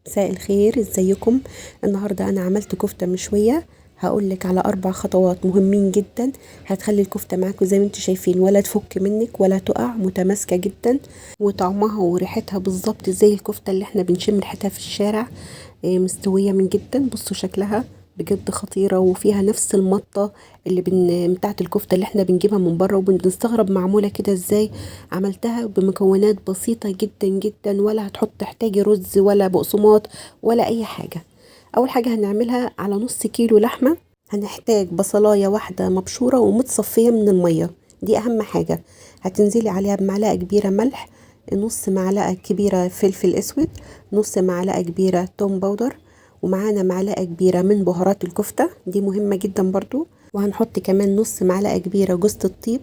مساء الخير، ازيكم؟ النهارده انا عملت كفته مشوية. هقولك على 4 خطوات مهمين جدا هتخلي الكفتة معاكم زي ما انتم شايفين، ولا تفك منك ولا تقع، متماسكة جدا، وطعمها وريحتها بالظبط زي الكفتة اللي احنا بنشم ريحتها في الشارع، مستوية من جدا. بصوا شكلها بجد خطيرة، وفيها نفس المطه اللي بتاعه الكفتة اللي احنا بنجيبها من بره وبنستغرب معمولة كده ازاي. عملتها بمكونات بسيطة جدا جدا، ولا تحتاجي رز ولا بقسماط ولا اي حاجة. اول حاجة هنعملها على نص كيلو لحمه، هنحتاج بصلايه واحدة مبشوره ومتصفيه من المية، دي اهم حاجة. هتنزلي عليها بمعلقه كبيرة ملح، نص معلقه كبيرة فلفل اسود، نص معلقه كبيرة توم powder، ومعانا معلقه كبيرة من بهارات الكفتة، دي مهمة جدا برضو. وهنحط كمان نص معلقه كبيرة جوزة الطيب.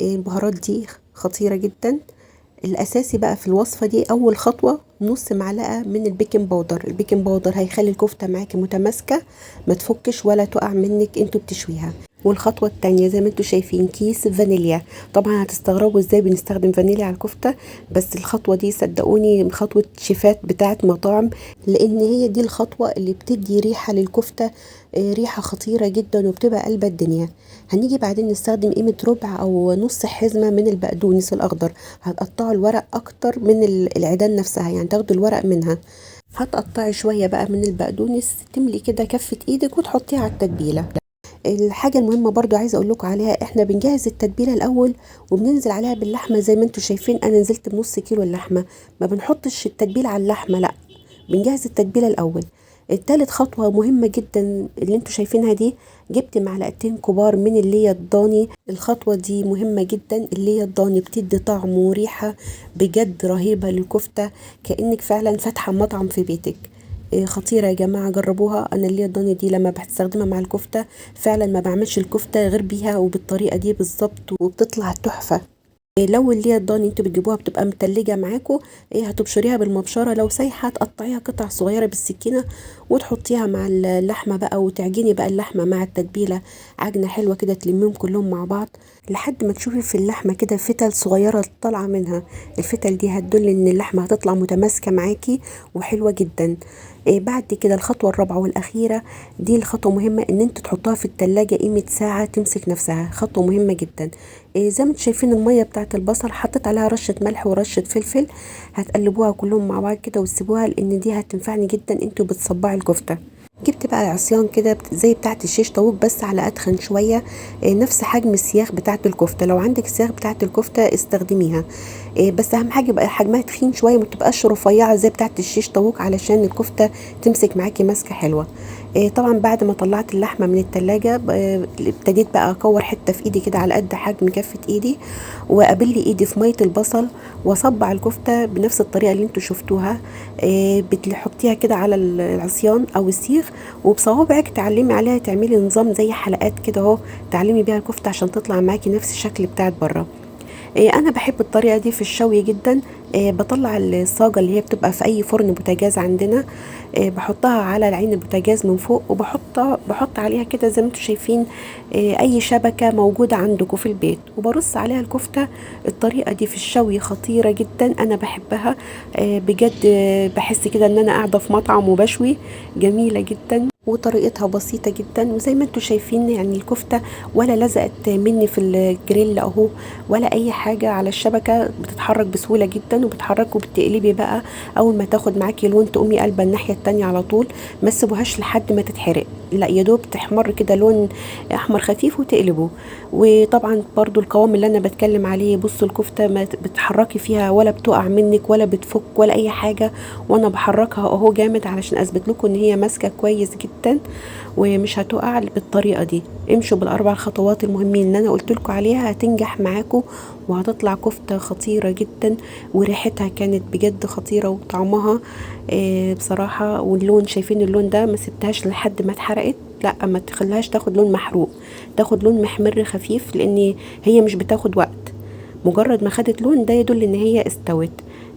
البهارات دي خطيرة جدا. الاساسي بقى في الوصفة دي اول خطوة نص معلقه من ال baking powder. ال baking powder هيخلي الكفتة معاكي متماسكة، ما تفكش ولا تقع منك انتوا بتشويها. والخطوة الثانية زي ما انتوا شايفين كيس فانيليا. طبعا هتستغربوا ازاي بنستخدم فانيليا على الكفتة، بس الخطوة دي صدقوني خطوة شيفات بتاعه مطاعم، لان هي دي الخطوة اللي بتدي ريحه للكفته، ريحه خطيرة جدا وبتبقى قلبه الدنيا. هنيجي بعدين نستخدم قيمة ربع او نص حزمه من البقدونس الاخضر. هتقطعوا الورق اكتر من العيدان نفسها، يعني تاخدوا الورق منها. هتقطعي شوية بقى من البقدونس، تملي كده كفه ايدك وتحطيها على التتبيله. الحاجة المهمة برضو عايزه اقول لكم عليها، احنا بنجهز التتبيله الاول وبننزل عليها باللحمه. زي ما انتم شايفين انا نزلت بنص كيلو اللحمة، ما بنحطش التتبيله على اللحمة، لا بنجهز التتبيله الاول. التالت خطوة مهمة جدا اللي انتم شايفينها دي، جبت معلقتين كبار من اللي الضاني. الخطوة دي مهمة جدا، اللي الضاني بتدي طعم وريحه بجد رهيبة للكفته، كانك فعلا فاتحة مطعم في بيتك. خطيرة يا جماعة، جربوها. انا اللي الضاني دي لما بستخدمها مع الكفتة فعلا ما بعملش الكفتة غير بيها وبالطريقه دي بالظبط، وبتطلع تحفة. لو اللي الضاني انتوا بتجيبوها بتبقى متلجه معاكم، هتبشريها بالمبشره، لو سايحه تقطعيها قطع صغيرة بالسكينة وتحطيها مع اللحمة بقى، وتعجني بقى اللحمة مع التتبيله عجنه حلوة كده، تلميهم كلهم مع بعض لحد ما تشوفي في اللحمة كده فتل صغيرة طالعه منها. الفتل دي هتدل ان اللحمة هتطلع متماسكة معاكي وحلوه جدا. بعد كده الخطوة الرابعة والاخيرة، دي الخطوة مهمة ان انتوا تحطوها في التلاجة قيمة ساعة تمسك نفسها، خطوة مهمة جدا. زي ما انتوا شايفين المية بتاعه البصل حطيت عليها رشه ملح ورشه فلفل، هتقلبوها كلهم مع بعض كده وتسيبوها، لان دي هتنفعني جدا انتوا بتصبعي الكفتة. جبت بقى عصيان كده زي بتاعه الشيش طاووق بس على اتخن شوية، نفس حجم السياخ بتاعه الكفتة. لو عندك سياخ بتاعه الكفتة استخدميها، بس اهم حاجة يبقى حجمها تخين شوية، ما تبقاش رفيعة زي بتاعه الشيش طاووق علشان الكفتة تمسك معاكي ماسكه حلوة. طبعا بعد ما طلعت اللحمة من التلاجة ابتديت بقى اكور حتة في ايدي كده على قد حجم كفه ايدي، وابل ايدي في مية البصل واصبع الكفتة بنفس الطريقة اللي انتوا شفتوها. بتحطيها كده على العصيان او السيخ، وبصوابعك تعلمي عليها، تعملي نظام زي حلقات كده اهو، تعلمي بيها الكفتة عشان تطلع معاكي نفس الشكل بتاعت بره. انا بحب الطريقة دي في الشوي جدا. بطلع الصاجه اللي هي بتبقى في اي فرن بوتاجاز عندنا، بحطها على العين البوتاجاز من فوق، وبحط عليها كده زي ما انتم شايفين اي شبكة موجودة عندكم في البيت، وبرص عليها الكفتة. الطريقة دي في الشوي خطيرة جدا، انا بحبها بجد. بحس كده ان انا قاعدة في مطعم وبشوي، جميلة جدا وطريقتها بسيطة جدا. وزي ما انتم شايفين يعني الكفتة ولا لزقت مني في الجريل اهو ولا اي حاجة، على الشبكة بتتحرك بسهولة جدا، وبتحرك وبتقلبي بقى. اول ما تاخد معاكي لون تقومي قلبه الناحية التانية على طول، ما تسيبوهاش لحد ما تتحرق، لا يا دوب تحمر كده لون احمر خفيف وتقلبه. وطبعا برضو القوام اللي انا بتكلم عليه، بصوا الكفتة ما بتحركي فيها ولا بتقع منك ولا بتفك ولا اي حاجة، وانا بحركها اهو جامد علشان اثبت لكم ان هي ماسكه كويس جدا ومش هتقع. بالطريقة دي امشوا بالاربع خطوات المهمين اللي انا قلت لكم عليها، هتنجح معاكم وهتطلع كفته خطيرة جدا، وريحتها كانت بجد خطيرة وطعمها بصراحة. واللون شايفين اللون ده، ما سبتهاش لحد ما اتحرقت، لا ما تخليهاش تاخد لون محروق، تاخد لون محمر خفيف، لان هي مش بتاخد وقت. مجرد ما خدت لون ده يدل ان هي استوت.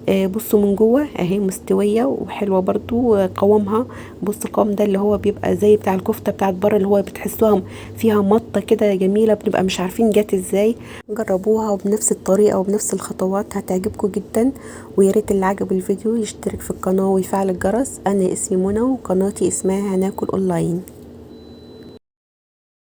بصوا من جوه اهي مستوية وحلوه برضو قوامها. بصوا القوام ده اللي هو بيبقى زي بتاع الكفتة بتاعت بره، اللي هو بتحسوها فيها مطه كده جميلة، بنبقى مش عارفين جت ازاي. جربوها وبنفس الطريقة وبنفس الخطوات، هتعجبكم جدا. ويا ريت اللي عجبه الفيديو يشترك في القناة ويفعل الجرس. انا اسمي منى وقناتي اسمها هناكل اونلاين.